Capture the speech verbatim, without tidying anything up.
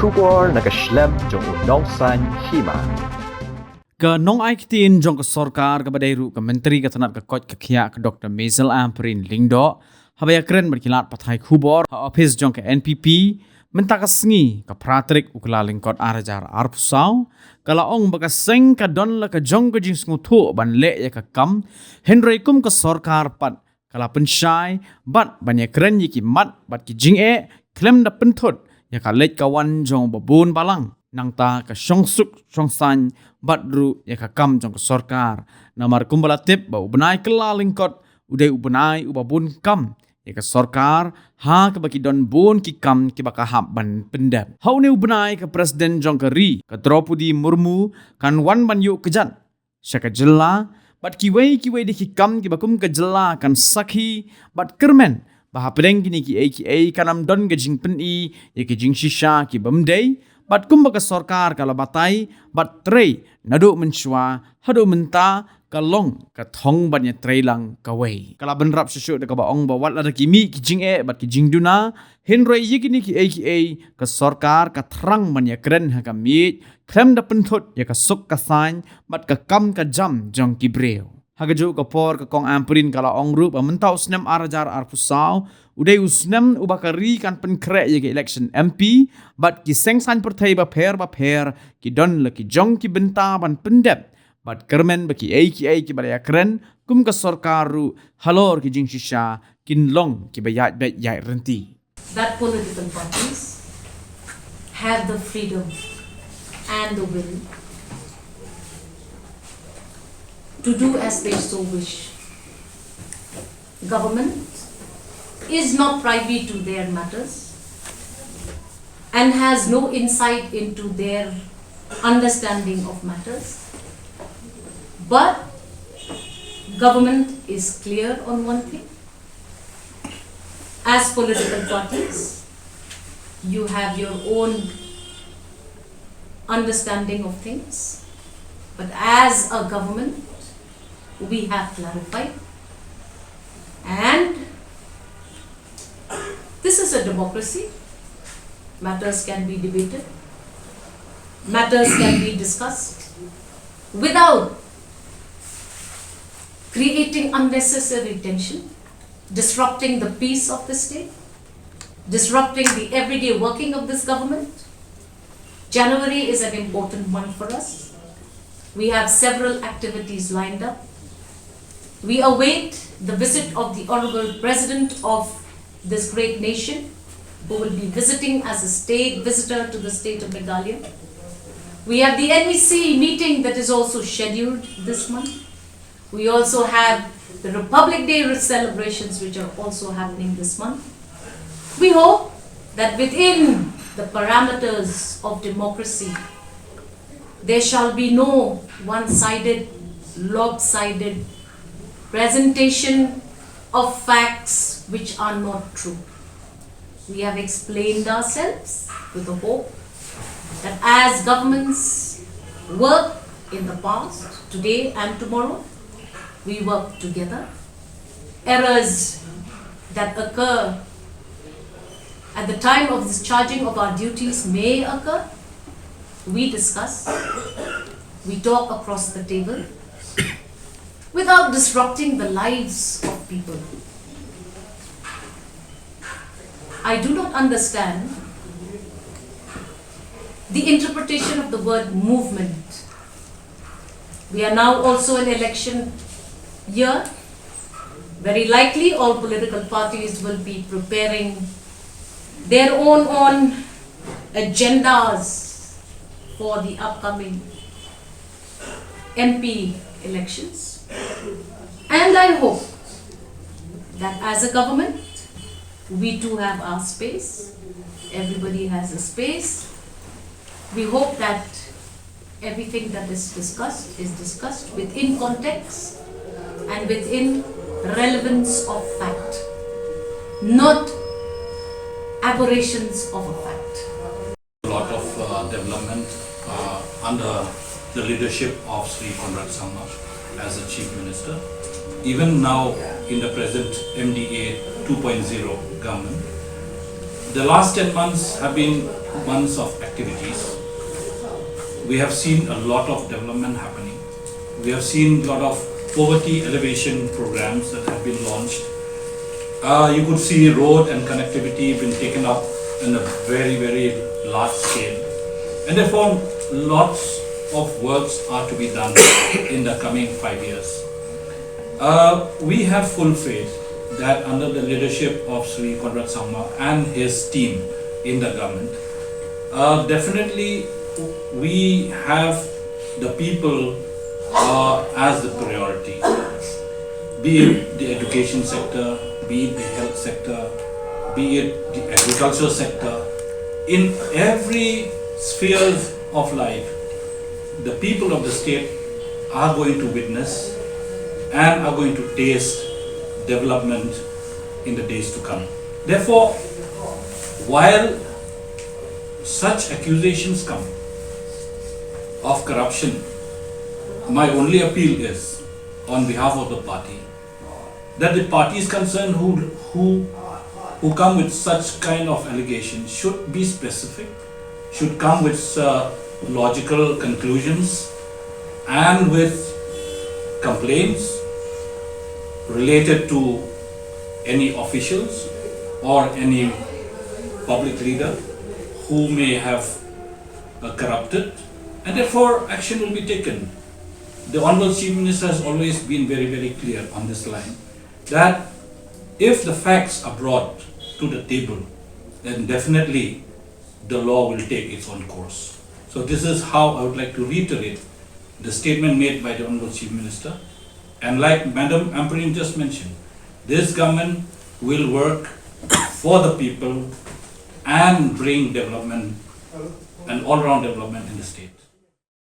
Khubor na ka shlem jong u Nongsaiñ Hima. Ka nongai ktien jong ka sorkar kaba dei ruh ka Myntri ka tnat ka koit ka khiah ka Doktor Maisel Ampareen Lyngdoh, haba ïakren bad ki lad pathai khubor ha ophis jong ka N P P mynta ka sngi, ka phra tarik u Kyllalyngkot ar hajar arphew saw, ka la ong ba ka seng ka don la ka jong ka jingsngewthuh ban leh ïa ka kam, hynrei kum ka sorkar pat ka la pynshai bad ban ïakren ïa ki mat bad ki jingeh khlem da pynthut ïa ka leit ka wan jong u babun balang, nangta ka shongsuk shongsaiñ bad ruh ïa ka kam jong ka sorkar. Namar kumba la tip ba u bnai Kyllalyngkot u dei u bnai uba bun kam ïa ka sorkar, ha kaba ki don bun ki kam kiba ka hap ban pyndep. Ha une u bnai ka President jong ka ri, ka Droupadi Murmu, kan wan ban ïuh kjat sha ka jylla bad kiwei kiwei de ki kam kiba kum ka jylla kan sakhi bad kyrmen ba hapdeng kine kiei kiei kan ym don ka jingpyni ïa ki jingshisha kibym dei, bad kumba ka sorkar ka la batai bad trei naduh mynshuwa haduh mynta, ka long ka thong ban ïatrei lang kawei. Ka la bynrap shuh shuh da kaba ong ba wat lada ki mih ki jingeh bad ki jingduna, hynrei ïa kine kiei kiei ka sorkar ka thrang ban ïakren ha ka miej khlem da pynthut ïa ka suk ka saiñ bad ka kam ka jam jong ki briew. Ha kajuh ka por ka Kong Ampareen ka la ong ruh ba mynta u snem ar hajar arphew saw u dei u snem uba ka ri kan pynkhreh ïa ka election M P bad ki seng saiñ pyrthei bapher bapher ki don la ki jong ki bynta ban pyndep bad kyrmen ba kiei kiei kiba la ïakren kum ka sorkar ruh halor ki jingshisha kin long kiba ïaid beit ïaid rynti. That political parties have the freedom and the will to do as they so wish. Government is not privy to their matters and has no insight into their understanding of matters. But government is clear on one thing. As political parties, you have your own understanding of things. But as a government, we have clarified. And this is a democracy. Matters can be debated. Matters can be discussed without creating unnecessary tension, disrupting the peace of the state, disrupting the everyday working of this government. January is an important month for us. We have several activities lined up. We await the visit of the Honorable President of this great nation, who will be visiting as a state visitor to the state of Meghalaya. We have the N E C meeting that is also scheduled this month. We also have the Republic Day celebrations, which are also happening this month. We hope that within the parameters of democracy, there shall be no one-sided, lopsided presentation of facts which are not true. We have explained ourselves with the hope that as governments work in the past, today and tomorrow, we work together. Errors that occur at the time of discharging of our duties may occur. We discuss, we talk across the table without disrupting the lives of people. I do not understand the interpretation of the word movement. We are now also in election year. Very likely, all political parties will be preparing their own, own agendas for the upcoming M P elections. And I hope that as a government, we too have our space. Everybody has a space. We hope that everything that is discussed is discussed within context and within relevance of fact, not aberrations of a fact. A lot of uh, development uh, under the leadership of Sri Conrad Sangma as the Chief Minister. Even now, in the present M D A two point zero government, the last ten months have been months of activities, we have seen a lot of development happening. We have seen a lot of poverty alleviation programs that have been launched. Uh, you could see road and connectivity being taken up in a very, very large scale. And therefore, lots of works are to be done in the coming five years. Uh, we have full faith that under the leadership of Sri Conrad Sangma and his team in the government, uh, definitely we have the people uh, as the priority. Be it the education sector, be it the health sector, be it the agriculture sector, in every sphere of life, the people of the state are going to witness and are going to taste development in the days to come. Therefore, while such accusations come of corruption, my only appeal is, on behalf of the party, that the parties concerned who, who, who come with such kind of allegations should be specific, should come with uh, logical conclusions and with complaints related to any officials or any public leader who may have uh, corrupted, and therefore action will be taken. The Honorable Chief Minister has always been very, very clear on this line that if the facts are brought to the table, then definitely the law will take its own course. So this is how I would like to reiterate the statement made by the Honorable Chief Minister. And like Madam Ampareen just mentioned, this government will work for the people and bring development, an all-round development in the state.